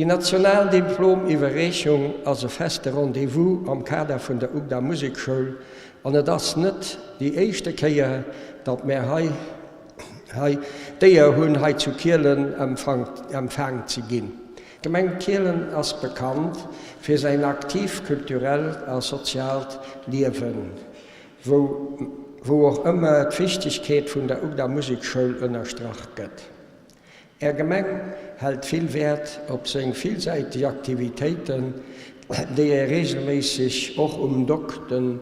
Déi national Diplomiwwerreechung ass e feste Rendez-vous am Kader vun der UGDA Musekschoul an et ass net déi éischte Kéier, datt mär hei hei d'Éier hunn, hei zu Kielen empfaang ze ginn. D'Gemeng Kielen ass bekannt fir säin aktiivt kulturellt a soziaalt Liewen, wou wou och ëmmer d'Wichtegkeet vun der UGDA Musekschoul ënnerstrach gëtt. Är Gemeng hält vill Wäert op seng villsäiteg Aktivitéiten, déi ee reegelméisseg och um Dock, den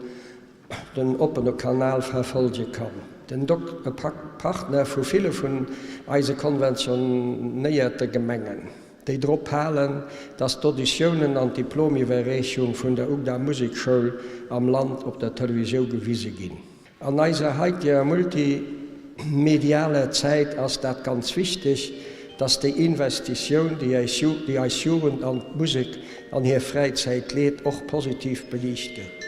den oppene Kanal verfolge kann. Den Dock, e Partner vu ville vun eise konventionéierte Gemengen, déi drop halen, dass d'Auditiounen an d'Diplomiwwerreechung vun der UGDA Musekschoul am Land op der Televisiou gewise ginn. An eiser heiteger multimedialer Zäit ass dat ganz wichteg, dass déi Investitioun, déi eis Jugend an d'Musek an hir Fräizäit leet, och positiv beliicht gëtt.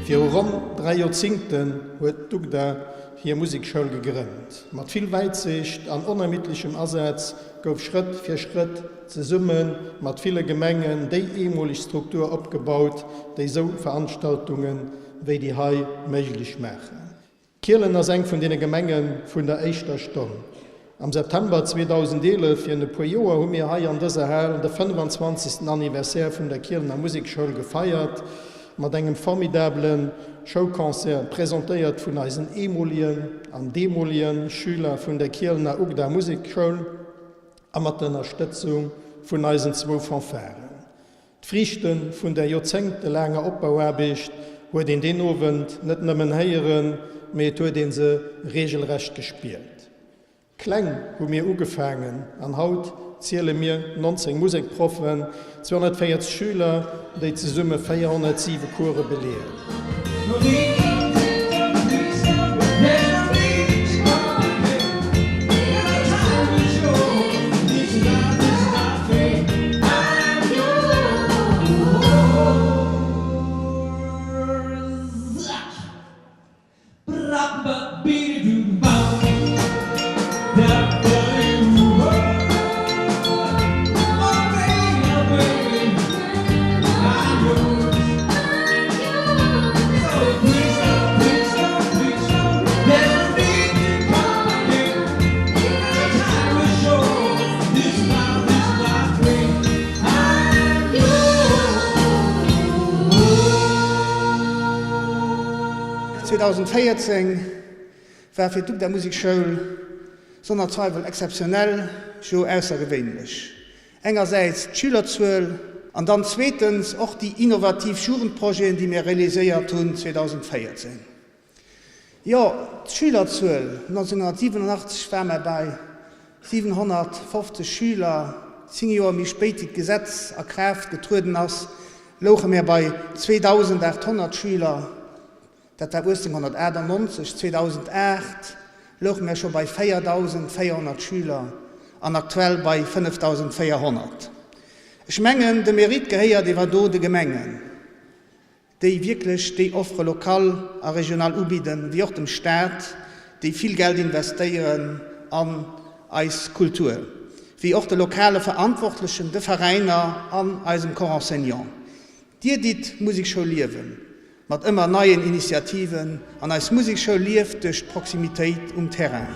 Viru ronn 3 Joerzingten huet d'UGDA hir Musekschoul gegrënnt. Mat vill Wäitsicht an onermiddlechem Asaz gouf Schrëtt fir Schrëtt zesumme mat ville Gemengen déi eemoleg Struktur opgebaut, déi sou Veranstaltunge wéi déi hei méiglech maachen. Kielen ass eng vun deene Gemenge vun der éischter Stonn. Am September 2011, virun e puer Joer, hu mir hei an dëser Hal de 25. Anniversaire vun der Kielener Musekschoul gefeiert, mat engem formidabele Showconcert, presentéiert vun eisen eemolien an deemolien Schüler vun der Kielener UGDA Musekschoul a mat der Ënnerstëtzung vun eisen zwou Fanfaren. D'Friichte vun der joerzéngtelaanger Opbauaarbecht huet een deen Owend net nëmmen héieren, mee et huet ee se reegelrecht gespiert. Kleng hu mir ugefaangen an haut ziele mir 19 Musekproffen, 240 Schüler, déi zesumme 407 Course beleeën. Zweetausenvéierzéng war fir d'UGDA Musekschoul sonner Zweiwel exzeptionell, jo aussergewéinlech. Engersäits d'Schülerzuel an dann zweetens och déi innovativ Jugendprojeten, déi mir realiséiert hunn 2014. Jo, d'Schülerzuel, 1987 war mer bei 750 Schüler, zéng Joer méi spéit, wéi d'Gesetz a Kraaft getrueden ass, louche mir bei 2.800 Schüler. Dat war 1898. 2008 louche mir scho bei 4.400 Schüler an aktuell bei 5.400. Ech mengen, de Mérite gehéiert ewer do de Gemengen, déi wierklech déi Offre locale a régionale ubidden, wéi och dem Stat, déi vill Geld investéieren an eis Kultur, wéi och de lokale Verantwortlechen, de Veräiner an eisem Corps enseignant. Dir ditt d'Musekschoul liewen, mat ëmmer neien Initiativen, an eis Musekschoul lieft duerch d'Proximitéit um Terrain.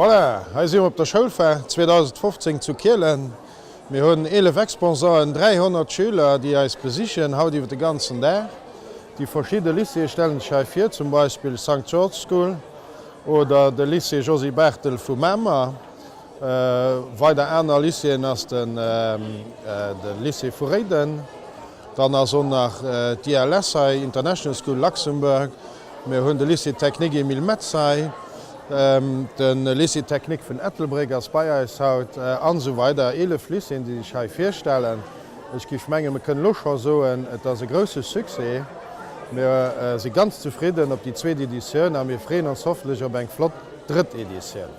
Voilà, hei si mer op der Schoulfahrt 2015 zu Kielen. Mir hunn 11 Exposanten, 300 Schüler, déi eis besichen haut iwwer de ganzen Dag. Déi verschidde Lycéeë stellen sech hei vir, zum Beispill Sankt George School oder de Lycée Josy Barthel vu Mamer. Weider aner Lycéeën ass de Lycée vu Réiden. Dann ass och nach d'ILS hei, International School Luxembourg. Mir hunn de Lycée Technique Emile Metz hei, de Lycée Technique vun Ettelbréck ass bei eis haut, an esou weider. 11 Lycéeën, déi sech hei virstellen. Ech géif mengen, mir kënnen elo scho soen, et ass e grousse Succès. Mir si ganz zefridden op déi zweet Editioun a mir freeën ons hoffentlech op eng flott drëtt Editioun.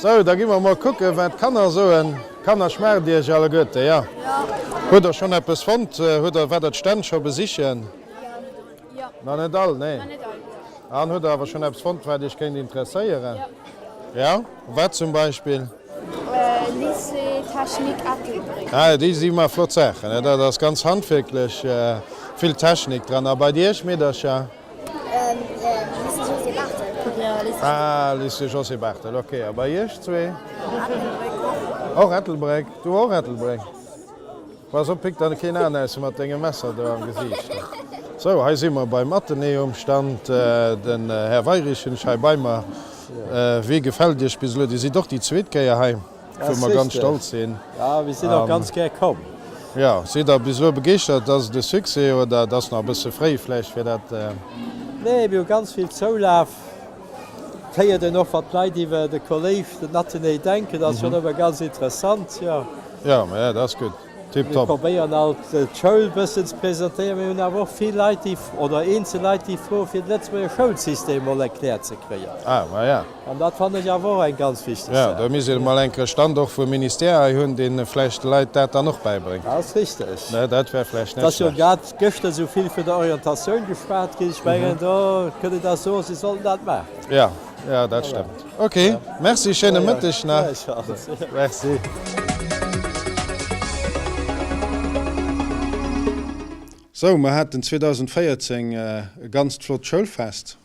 Sou, da gi mer mol kucken, wat d'Kanner soen. Kanner, schmaacht Iech alleguerte? Jo. Hutt Der schonn eppes fonnt? Hutt Der, waart Der d'Stänn scho besichen? Nach net all, nee. An hutt Der awer schonn eppes fonnt, wat Iech kéint interesséieren? Jo. Wat zum Beispill? Lycée Technique Ettelbréck. Ah, déi si mar flott Saachen, ne? Dat ass ganz handwierklech, vill Technik dran. A bei Iech, Meedercher? Lycée Josy Barthel. Ah, Lycée Josy Barthel, ok. A bei Iech zwee? Ettelbréck och. Och Ettelbréck? Du och Ettelbréck? Pass op, pick der keen Aen aus mat dengem Messer do am Gesiicht. Sou, hei si mer beim Atheneum-Stand. Den Här Weyrich hunn ech hei bei mer. Wéi gefält Iech bis elo? Dir sidd och déi zweet Kéier hei, wou mer ganz stolz sinn. Jo, mir sinn och ganz gär komm. Jo, sidd Der bis elo begeeschtert? Ass et e Succès oder et ass nach e bësse fréi vläicht fir dat? Nee, mir hu ganz vill Zoulaf. Et héiert een och, wat d'Leit iwwer de Kolléisch, den Athenée denken. Dat ass schonn ëmmer ganz interessant, jo. Jo, ma dat ass gutt. Tiptop. Mir probéieren alt d'Schoul bëssen ze presentéieren. Mir hunn awer och vill Leit, déi, oder eenzel Leit, déi froen, fir de Lëtzebuerger Schoulsystem mol erkläert ze kréien. Ah, ma ja. An dat fannen ech awer och eng ganz wichteg Jo, Saach. do misst een emol eng Kéier e Stand och vum Ministère hei hunn, dee vläicht de Leit dat dann och bäibréngt. Dat ass richteg. Ne, dat wär vläicht Et net ass jo schlecht. grad gëschter esou vill vun der Orientatioun geschwat ginn. Ech mengen, do kënnt een da soen, si sollten dat maachen. Jo. Ja, dat stëmmt. Ok, merci, schéine Mëtteg nach. Merci. Sou, mer haten 2014 e ganzt flott Schoulfest,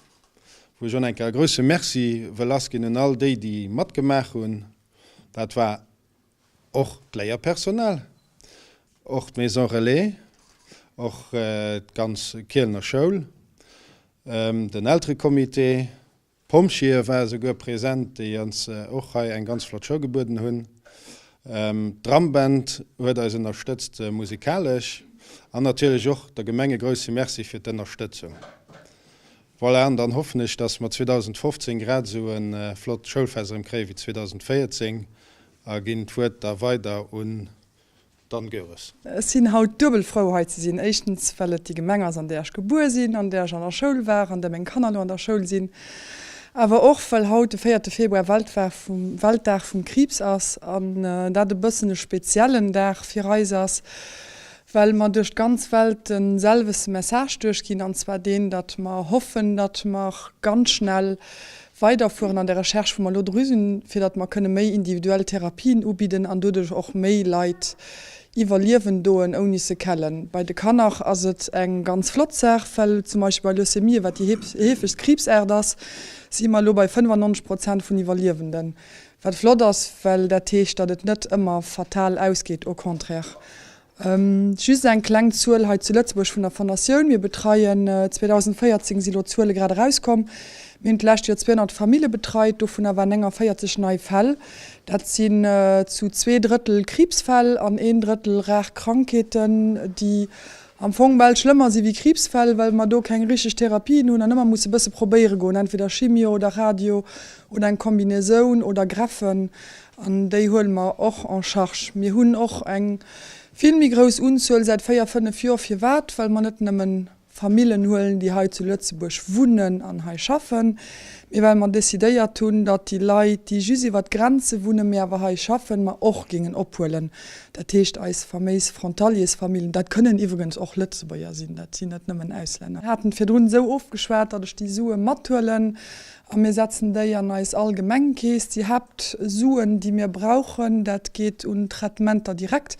wou ech och eng Kéier e grousse Merci wëll lassginn un all déi, déi matgemaach hunn. Dat war och d'Léierpersonal, och d'Maison Relais, och d'ganz Kielener Schoul, den Elterecomité, D'Pompjeeë ware souguer present, déi ons och hei eng ganz flott Show gebueden hunn. D'Drumband huet eis ënnerstëtzt musikalesch an natierlech och der Gemeng e grousse Merci fir d'Ënnerstëtzung. Voilà, an dann hoffen ech, dass mer 2015 grad esou e flott Schoulfest erëm kréie wéi 2014 a ginn d'Wuert da weider un Dan Goeres. Ech sinn haut duebel frou hei ze sinn. Éischtens well et déi Gemeng ass an där ech gebuer sinn, an där ech an der Schoul war, an där meng Kanner elo an der Schoul sinn. Awer och well haut de véierte Februar Weltdag vum Kriibs ass an dat e bëssen e speziellen Dag fir eis ass, well mer duerch d'ganz Welt de selwechte Message duerchginn, an zwar deen, datt mer hoffen, datt mer ganz schnell weiderfueren an der Recherche, wou mer elo dru sinn, fir datt mer kënne méi individuell Therapien ubidden an doduerch och méi Leit iwwerliewen doen ouni Sequellen. Bei de Kanner ass et eng ganz flott Saach, well zum Beispill bei Leucämie, wat déi heefegst Kriibsaart ass, si mer elo bei 95 Prozent vun Iwwerliewenden, wat flott ass, well dat heescht, datt et net ëmmer fatal ausgeet, au contraire. Just eng kleng Zuel hei zu Lëtzebuerg vun der Fondatioun, Mir betreien, 2014 si lo d'Zuele grad erauskomm, mir hunn d'lescht Joer 200 Famille betreit, dovunner waren 49 nei Fäll. Dat sinn zu zwee Drëttel Kriibsfäll an een Drëttel rar Krankheeten, déi am Fong bal schlëmmer si wéi Kriibsfäll, well mer do keng richteg Therapien hunn an ëmmer musse bësse probéiere goen, entweder Chimio oder Radio oder eng Kombinaisoun oder Greffen. An déi huele mer och en charge. Mir hunn och eng vill méi grouss Unzuel säit véier, fënnef Joer. Firwat? Well mer net nëmmen Famillen huelen, déi hei zu Lëtzebuerg wunnen an hei schaffen, mee well mer decidéiert hunn, datt déi Leit, déi just iwwert d'Grenze wunnen, mee awer hei schaffen, mer och géingen ophuelen. Dat heescht, eis faméis Frontaliers-Famillen, dat kënnen iwwregens och Lëtzebuerger sinn, dat sinn net nëmmen Auslänner, haten virdrun esou ofgeschwat, datt ech déi Sue mathuelen. A mir setzen déi an eis allgemeng Keess. Déi Haaptsuen, déi mir brauchen, dat geet un d'Traitementer direkt.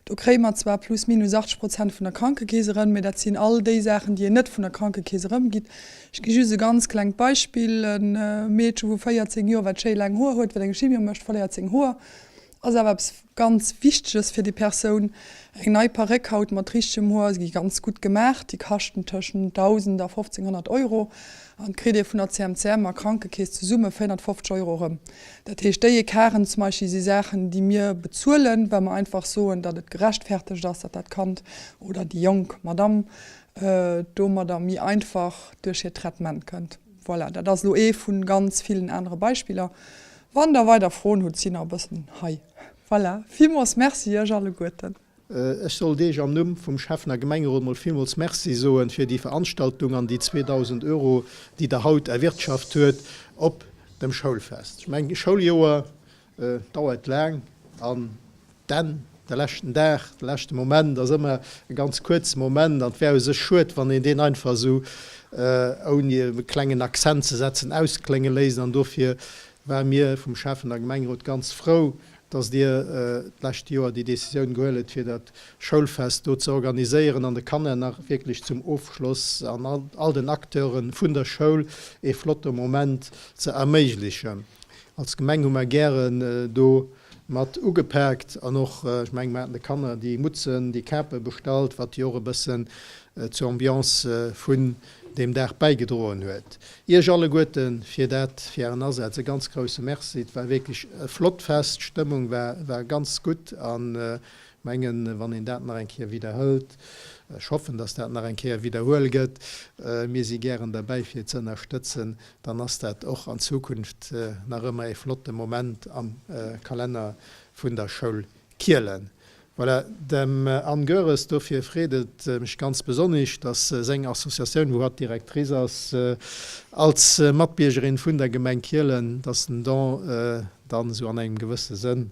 Do kréie mer zwar plus minus 80 Prozent vun der Krankekeess erëm, mä dat sinn all déi Saachen, déi een net vun der Krankekeess erëmgitt. Ech gi just e ganz klengt Beispill, E Meedche vu 14 Joer, wat schéi laang Hoer huet, wat eng Chimio mécht, verléiert seng Hoer. Ass awer eppes ganz Wichteges fir déi Persoun. Eng nei Paréck haut mat richtegem Hoer, se gi ganz gutt gemaach, déi kaschten tëschent 1.000 a 1.500 Euro an kritt ee vun der CMCM a Krankekeess zesumme 450 Euro erëm. Dat heescht, déi Ecarten zum Beispill si Saachen, déi mir bezuelen, well mer einfach soen, datt et gerechtfertegt ass, datt dat Kand oder déi jonk Madamm domadder méi einfach duerch hiert Traitement kënnt. Voilà, dat ass elo ee vu ganz villen anere Beispiller. Wann der weider Froen hutt, si nach e bëssen hei. Voilà, villmools Merci iech alleguerten. Ech sollt Iech am Numm vum Schäffen a Gemengerot mol villmools Merci soen fir déi Veranstaltung an déi 2.000 Euro, déi Der haut erwirtschaft huet op dem Schoulfest. Ech mengen, Schouljoer. Dauert laang an d'Enn, de leschten Dag, de leschte Moment ass ëmmer e ganz kuerze Moment an et wär u sech schued, wann een deen einfach esou ouni e klengen Accent ze setzen ausklénge léisst. An dofir ware mir vum Schäffen a Gemengerot ganz frou, dass Dir d'lescht Joer déi Décisioun gehuel hutt, fir dat Schoulfest do ze organiséieren an de Kanner nach wierklech zum Ofschloss an all den Acteure vun der Schoul ee flotte Moment ze erméiglechen. Als Gemeng hu mer gären do mat ugepaakt an och, ech mengen, mer haten de Kanner déi Mutzen, déi Kape bestallt, wat jo och e bëssen zur Ambiance vun deem Dag bäigedroen huet. Iech alleguerte fir dat, fir Ären Asaz e ganz grousse Merci. Et war wierklech e flott Fest, d'Stëmmung war war ganz gutt an ech mengen, wann een dat nach eng Kéier widderhëlt, ech hoffen, dass dat nach eng Kéier widderhuel gëtt, mir si gären derbäi fir et ze ënnerstëtzen, dann ass dat och an Zukunft nach ëmmer ee flotte Moment am Kalenner vun der Schoul Kielen. Voilà, dem Anne Goeres dofir freet et mech ganz besonnisch, dass seng Associatioun, wou hatt Directrice ass, als Matbiergerin vun der Gemeng Kielen, dass den Don dann esou an engem gewësse Sënn,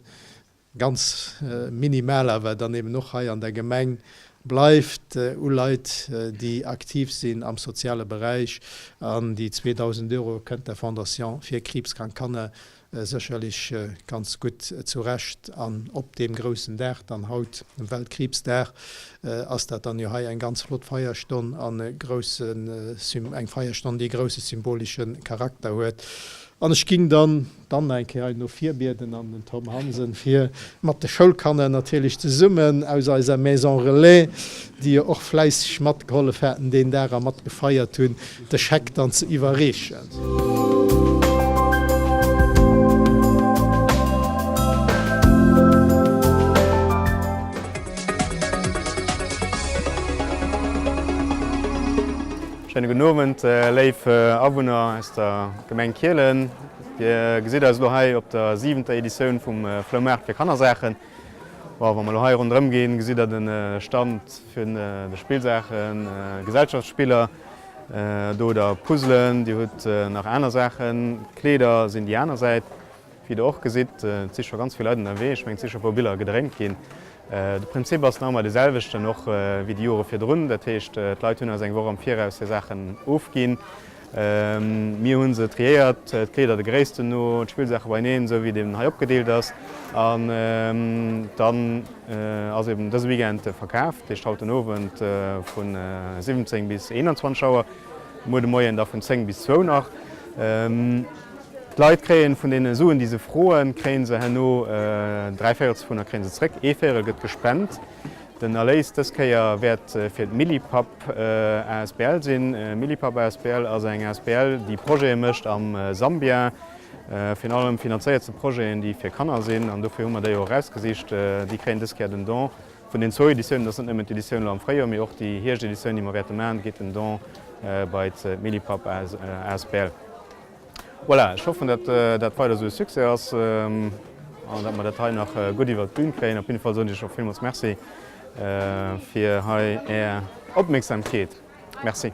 ganz minimal awer, dann eben och hei an der Gemeng bleift, u Leit, déi aktiv sinn am soziale Beräich. An déi 2.000 Euro kënnt der Fondation fir kriibskrank Kanner sécherlech ganz gutt zurecht. An op deem groussen Dag dann haut, dem Weltkriibsdag, ass dat dann jo hei eng ganz flott Feierstonn an e groussen, eng Feierstonn, déi e grousse symbolesche Charakter huet. An ech ging dann d'Anne eng Kéier hei no vir bieden an den Tom Hansen, fir mat de Schoulkanner natierlech zesummen aus eiser Maison Relais, déi jo och fläisseg matgehollef haten deen Dag a mat gefeiert hunn, de Scheck dann ze iwwerreechen. Schéine gudden Owend, léif Awunner aus der Gemeng Kielen. Dir gesitt eis elo hei op der siwenter Editioun vum Floumaart fir Kannersaachen. Bon, wa mer elo hei ronderëm ginn, gesitt der de Stand vun de Spillsaachen, Gesellschaftsspiller, do hutt der Puzzelen, dir hutt nach aner Saachen, Kleeder sinn déi aner Säit. Wéi der och gesitt, et si scho ganz vill Leit ënnerwee, ech mengen et si scho e puer Biller gedréint ginn. De Prinzip ass nach ëmmer dee selwechten, och wéi déi Jore virdrun, dat heescht d'Leit hunn eis eng Woch am Viraus hir Saachen ofginn. Mir hu se triéiert, d'Kleeder de Gréissten no, d'Spillsaache beieneen, esou wéi et eben hei opgedeelt ass. An dann ass eben dëse Weekend de Verkaf, dat heescht haut den Owend vu 17 bis 21 Auer, muer de Moien da vun 10 bis zwou nach. D'Leit kréien vun deene Suen, déi se froen, kréie se herno dräi Véirels dovunner kréie se zréck, ee Véirel gëtt gespent. Den Erléis dës Kéier wäert fir d'Millipap asbl sinn. Millipap asbl ass eng asbl, déi Projete mécht am Sambia. Virun allem finanzéiert se Projeten, déi fir Kanner sinn an dofir hu mer déi och erausgesicht. Déi kréien dës Kéier den Don vun den zwou Editiounen. Dat ass net nëmmen d'Editioun elo am Fréijoer, mee och déi Hierschteditioun, déi mer wäerte maachen, geet den Don bei d'Millipap asbl. Voilà, ech hoffen, datt dat weider esou e Succès ass an datt mer dat hei nach gutt iwwert d'Bün kréien. Op jidde Fall soen ech iech och villmools Merci fir hei Är Opmierksamkeet. Merci.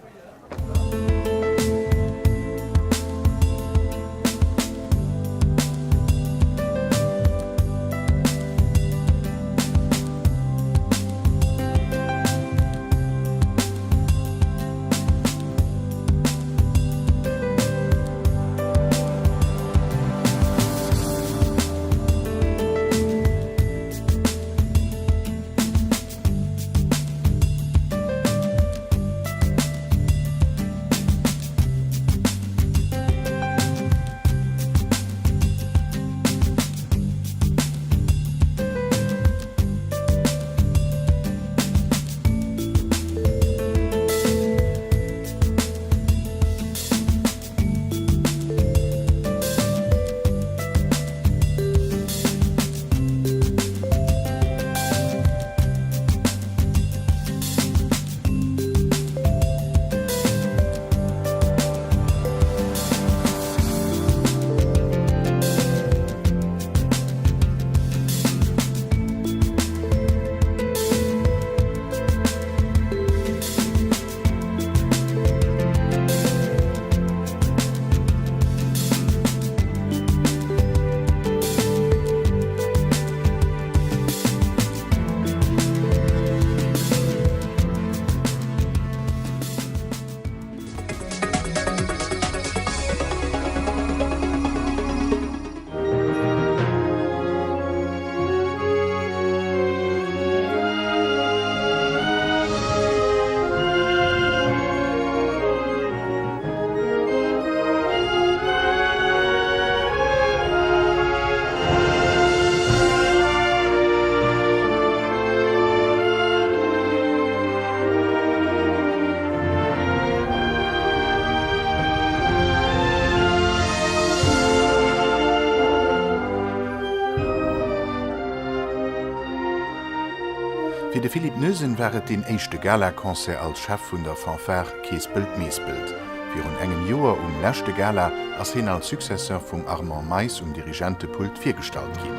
Fir de Philippe Noesen war et deen éischte Galaconcert als Chef vun der Fanfare Keespelt-Meespelt. Virun engem Joer um leschte Gala ass hien als Successeur vum Armand Mais um Dirigentepult virgestallt ginn.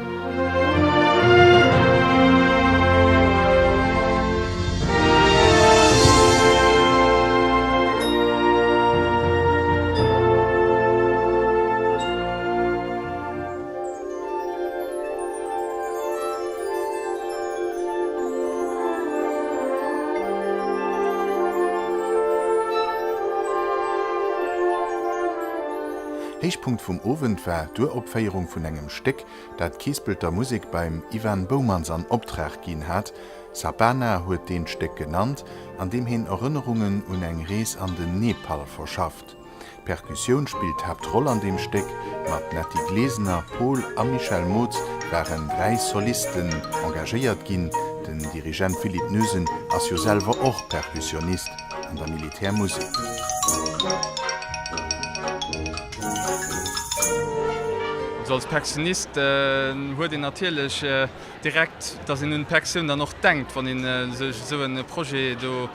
Héichpunkt vum Owend war d'Uropféierung vun engem Stéck, dat d'Keespelter Musek beim Ivan Boumans an Optrag ginn hat. Sapana huet deen d'Stéck genannt, an deem heen Erënnerungen un eng Rees an den Nepal verschafft. D'Perkussioun spillt d'Haaptroll an deem Stéck. Mat Netty Glesener, Paul a Michel Mootz waren 3 Solisten engagéiert ginn. Den Dirigent Philippe Noesen ass jo selwer och Perkussionist an der Militärmusek. Also als Perkussionist huet een natierlech direkt, datt een un d'Perkussioun dann och denkt, wann ee sech esou e Projet do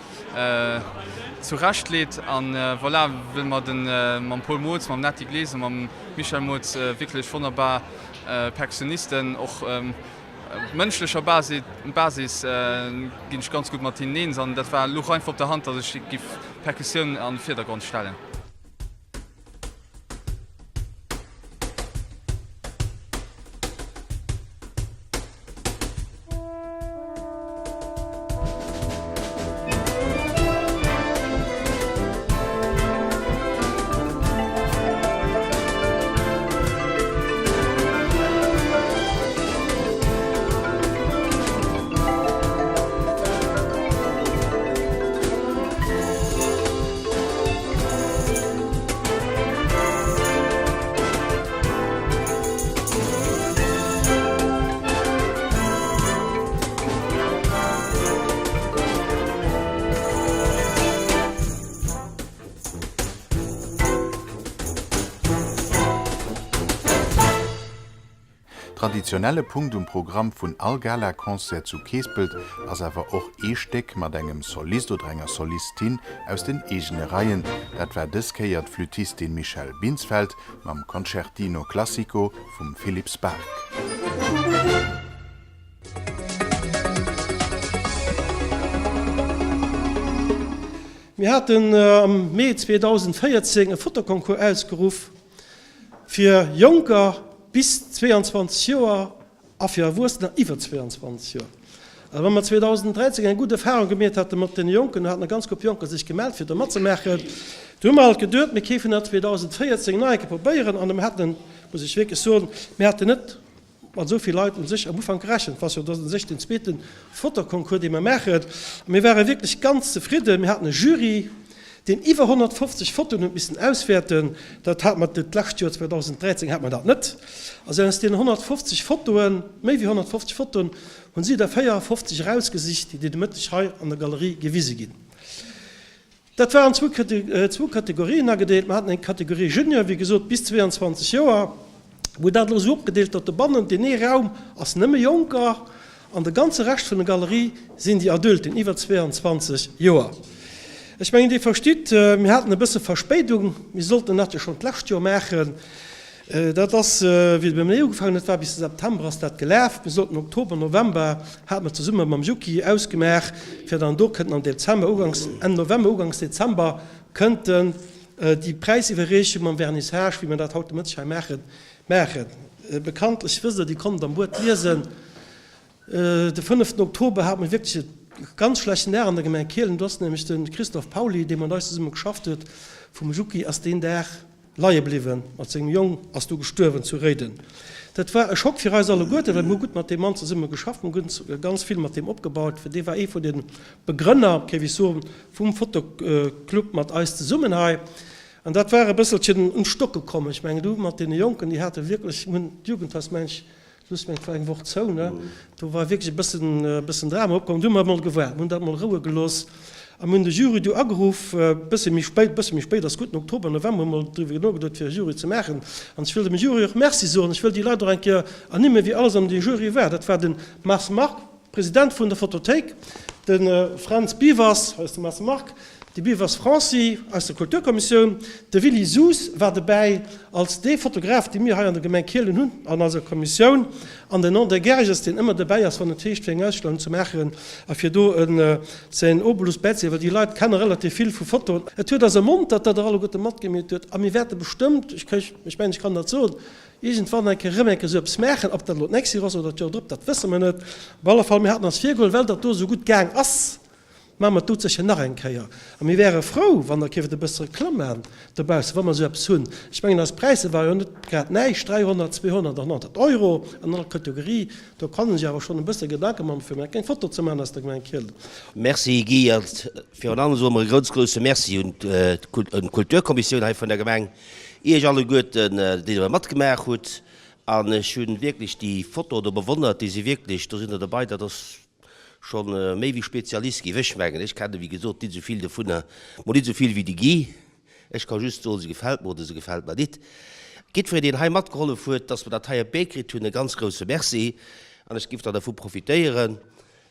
zurecht leet. An voilà, wëll mer de mam Paul Mootz, mam Netty Glees a mam Michel Mootz wierklech wonnerbar Perkussionisten, och op mënschlecher Basis ginn ech ganz gutt mat hinnen eens an dat war louch einfach op der Hand, datt ech giff d'Perkussioun an de Virdergrond stellen. Traditionelle Punkt um Programm vun all Gala-Concert zu Keespelt ass awer och ee Stéck mat engem Solist oder enger Solistin aus den eegene Reien. Dat war dës Kéier d'Flüttistin Michèle Binsfeld mam Concertino Classico vum Philippe Spark. Mir haten am Mee 2014 e Fotoconcours ausgeruff fir Jonker bis 22 Joer a fir Erwuessener iwwer 22 Joer. A wa mer 2013 eng gutt Erfahrung gemeet hate mat deene Jonken, do haten e ganz Grupp Jonker sech gemellt fir do matzemaachen, du hu mer alt geduet, mir géifen dat 2014 nach eng Kéier probéieren an mir haten, muss ech wierklech soen, mir haten net mat esou vill Leit u sech am Ufank gerechent. Et ass jo u sech den zweete Fotoconcours, dee mer maachen. A mir ware wierklech ganz zefridden. Mir haten e Jury, deen iwwer 150 Fotoen huet missen auswäerten. Dat hate mer d'lescht Joer, 2013, hate mer dat net. Also aus deenen 150 Fotoen, méi wéi 150 Fotoen, hunn si der 54 erausgesicht, déi de Mëtteg hei an der Galerie gewise ginn. Dat war an zwou Kategorien agedeelt. Mer haten eng Kategorie Junior, wéi gesot bis 22 Joer, wou dat elo esou opgedeelt, datt dobannen deen ee Raum ass nëmme Jonker an de ganze Rescht vun der Galerie sinn déi Adulten iwwer 22 Joer. Ech mengen, Dir verstitt, mir haten e bësse Verspéidung. Mir sollten dat jo schonn d'lescht Joer maachen. Dat ass, wéi et bei mir ugefaangen huet, war bis de September ass dat gelaf. Mir sollten Oktober, November, hate mer zesumme mam Juki ausgemaach, fir dann do kënnten am Dezember, uganks, Enn November, uganks Dezember kënnten déi Präisiwwerreechung mam Vernissage, wéi mer dat haut de Mëtteg hei maachen, maachen. Bekanntlech wësst Der, Dir konnt am Buet liesen, de fënneften Oktober hate mer wierklech e ganz schlechten Dag an der Gemeng Kielen. Do ass nämlech de Christophe Pauly, dee mat eis zesumme geschafft huet vum Juki, ass deen Dag leie bliwwen mat sengem Jong, ass du gestuerwen zu Réiden. Dat war e Schock fir eis alleguerten, well mir hu gutt mat deem Mann zesumme geschafft, mir hu ganz vill mat deem opgebaut. Dee war ee vun de Begrënner, géif ech soen, vum Fotoclub mat eis zesummen hei. An dat war e bësselchen un d'Stocke komm. Ech mengen, du mat deene Jonken, déi hate wierklech, mir hunn d'Jugendhaus, meng ech, just meng, et war eng Woch zou, ne? Do war wierklech e bëssen, e bëssen Drama opkomm. Du hu mer emol gewaart, mir hunn dat emol roue gelooss a mir hunn de Jury du ageruff, e bësse méi spéit, e bësse méi spéit ass gutt, den Oktober, November hu mer emol driwwer nogeduet, fir e Jury ze maachen. An ech wëll dem Jury och Merci soen. Ech wëll déi Leit och eng Kéier ernimmen, wie alles an deem Jury war. Dat war de Mars Marc. President vun der Fotothéik, de Fränz Biewers aus dem Masse Marc, de Biewers Franci aus der Kulturkommissioun, de Willy Suess war dobäi als dee Fotograf, dee mir hei an der Gemeng Kielen hunn an eiser Kommissioun, an den André Gerges, deen ëmmer dobäi ass, wann et heescht, fir eng Ausstellung ze maachen a fir do säin Obolus bäizeleeën, well déi Leit kenne relativ vill vu Fotoen. Et huet eis ermontert, datt Der alleguerte matgemeet huet a mir wäerte bestëmmt, ech mengen, ech kann dat soen, Iergendwann eng Kéier erëm eng Kéier esou eppes maachen. Ob dat elo d'nächst Joer ass oder d'Joer drop, dat wësse mer net. Op alle Fall, mir haten eis virgeholl, well dat do esou gutt gaang ass, maache mer et doudsécher nach eng Kéier. A mir wäre frou, wann Der kéift e bësse Reklamm maachen dobaussen, wa mer esou eppes hunn. Ech mengen, eis Präisser ware jo net grad näischt, 300, 200 an 100 Euro an all Kategorie. Do kann ee sech awer schonn e bësse Gedanke maachen, fir emol eng kleng Foto ze maachen aus der Gemeng Kielen. Merci Guy. A virun allem soe mer e grouss, grousse Merci un d'Kulturkommissioun hei vun der Gemeng. Iech alleguerten, déi der matgemaach hutt, an ech hunn wierklech déi Fotoen do bewonnert, déi si wierklech, do sinn der dobei, dat ass scho méi wéi Spezialist, géif ech mengen. Ech kenne wéi gesot nit esou vill dovunner, mol nit esou vill wéi de Guy. Ech ka just soen, se gefält mer oder se gefält mer nit. Jiddwereen, deen hei matgehollef huet, dass mer dat hei op d'Bee kritt hunn, e ganz grousse Merci. An ech géif dann dervu profitéieren,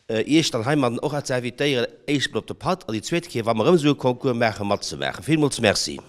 Iech dann heimadden och ze invitéieren, éischt mol op de Patt an déi zweet Kéier, wa mer erëm esou e Concours maachen, matzemaachen. Villmools Merci.